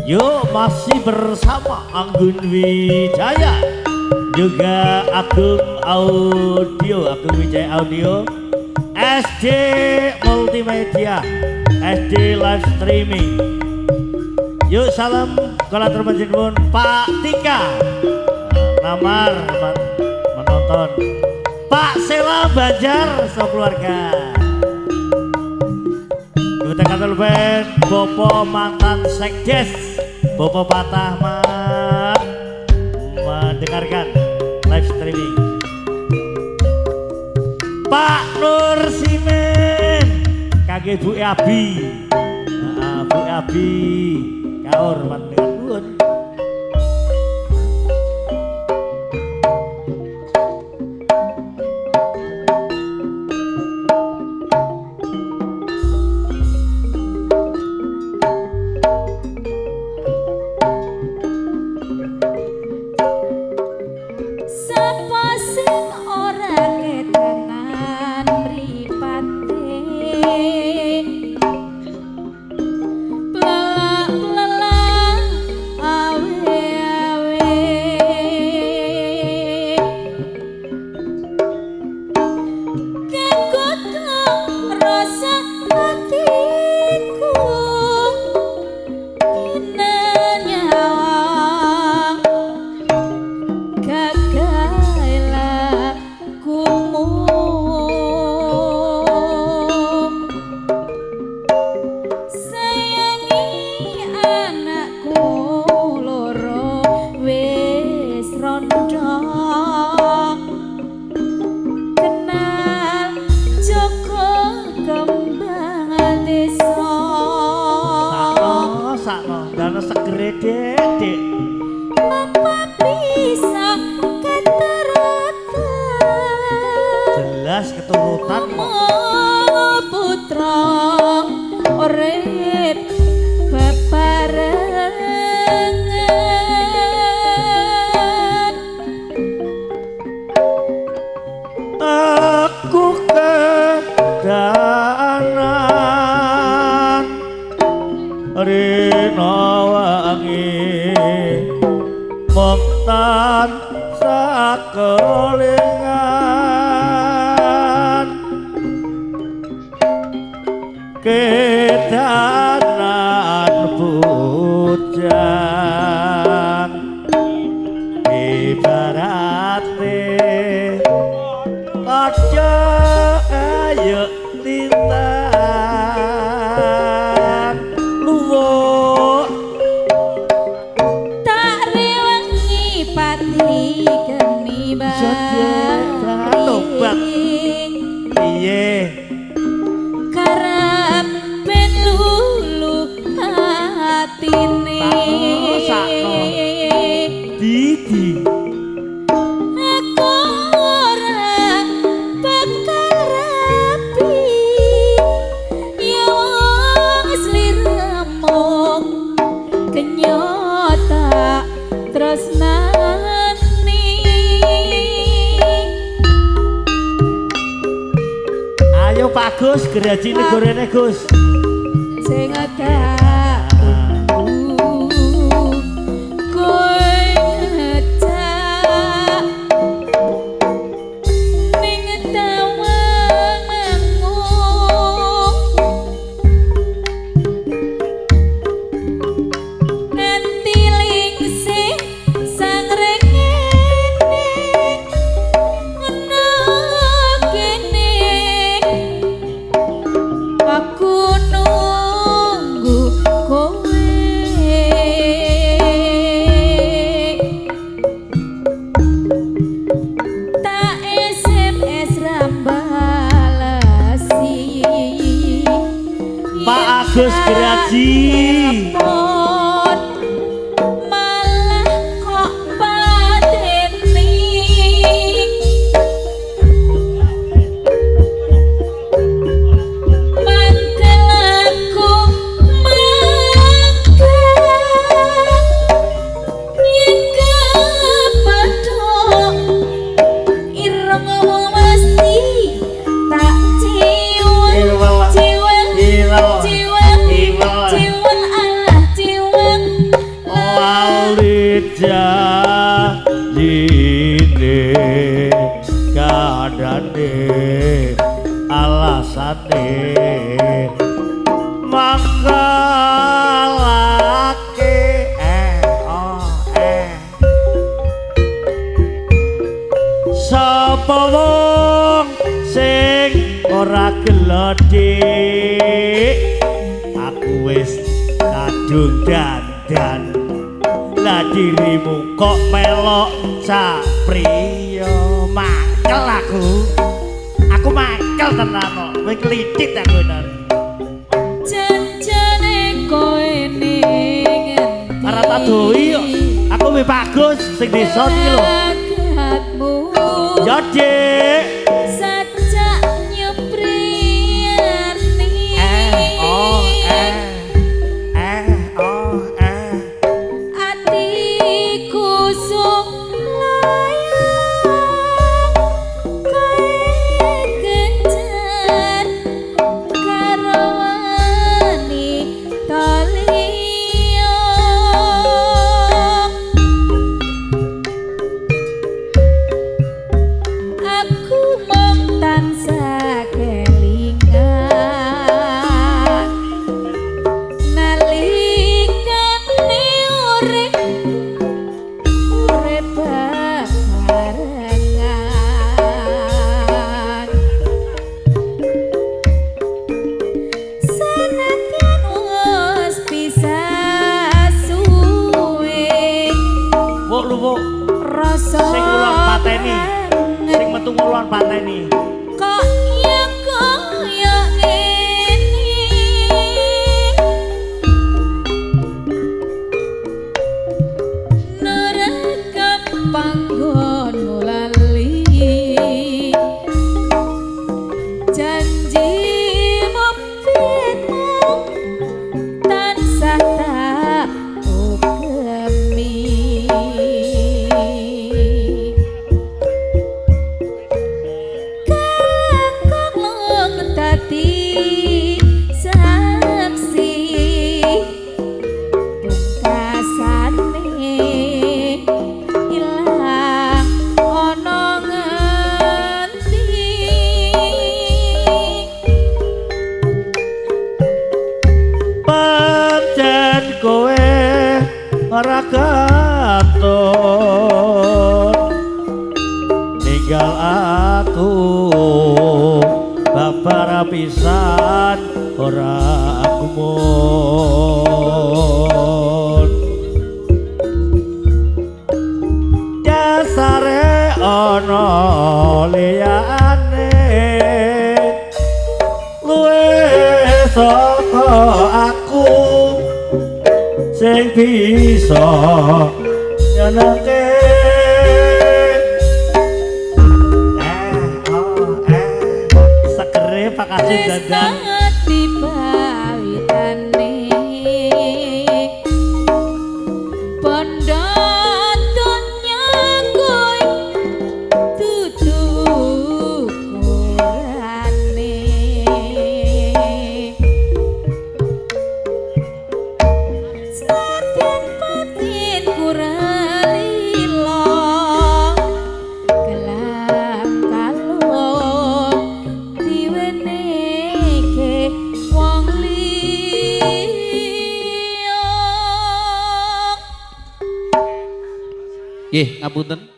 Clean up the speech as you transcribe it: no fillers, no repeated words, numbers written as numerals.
Yuk masih bersama Anggun Wijaya, juga Agung Audio, Agung Wijaya Audio, SD Multimedia, SD Live Streaming. Yuk salam kolater panjenengan Pak Tika Namar menonton, Pak Sela Banjar sekeluarga. Kita Bopo mantan Sekdes, Bopo Patah Mat mendengarkan live streaming. Pak Nur Simen, kage Bu Abi, Bu Abi, kaur mendengar nuwun. Sapa sing ora kedanan mripate, plelak-plelak awe-awe, kegodha rasa atiku nyawang gagal lakumu, sayangi anakku loro wis rondo, kenal Joko kembang desa. Sakno, sakno, dana segere Dek. Apa bisa keturutan? Jelas keturutan kok. Putra urip bebarengan, Aku kedanan rina wangi mung tansah kelingan, kedanan bujang ibarate kaca ayo lintang luwuk. Tak rewangi pati geni Tobat. Piye? Karep ben lulu hatine. Sakno, sakno. Didi. Aku ora bakal rapi ya wong sliramu kenyota tresnani. Ayo Pak Gus, geraji negorene Gus. Sing tak tunggu kowe ngejak ning tawangmu, nganti lingsih sang rengene ana kene, aku nunggu kowe. Tak SMS rambalesi Pak Agus Geraji. Telepon malah kok pateni. Mangkel aku mangkel yen kepethuk ireng mesti tak ciwel Iwel. ciwel Iwel. ciwel Iwel. ciwel alah. Alasane mangkalake oh sapa wong sing ora gelo dik, aku wis kadung dandan, lah dirimu kok melok capriyo. Mangkel aku mangkel tenan kok, kowe klithit aku tenan. Janjane kowe ning endi? Ora tak dohi kok. Aku wis bagus sing desa iki lho. Ya Dik. Sajak nyepriyani. Oh oh Atiku sung layang kae kencan karo wanita liya. Aku mung tansah kelingan nalikane urip urip bebarengan. Senadyan wis pisah suwe, Wuk luwuk rasa sing ngulon pateni, kangen sing metu ngulon pateni. Kok ya kaya ngene. Nerekam panggonmu lali, janjimu pitmu tansah tak ugemi. Kalakong dadi saksi pungkasane ilang ana ngendi. Pancen kowe ora katut ninggal aku babar pisan ora gumun. Dasare ana liyane luwe saka aku sing bisa nyenengke. Oh segere Pak Kasim dandan. Ati pawitane bondo donya kowe dudu ukurane. Senadyan batin kurang lila gelang kalung diwenehke wong liya. Nggih, ngapunten.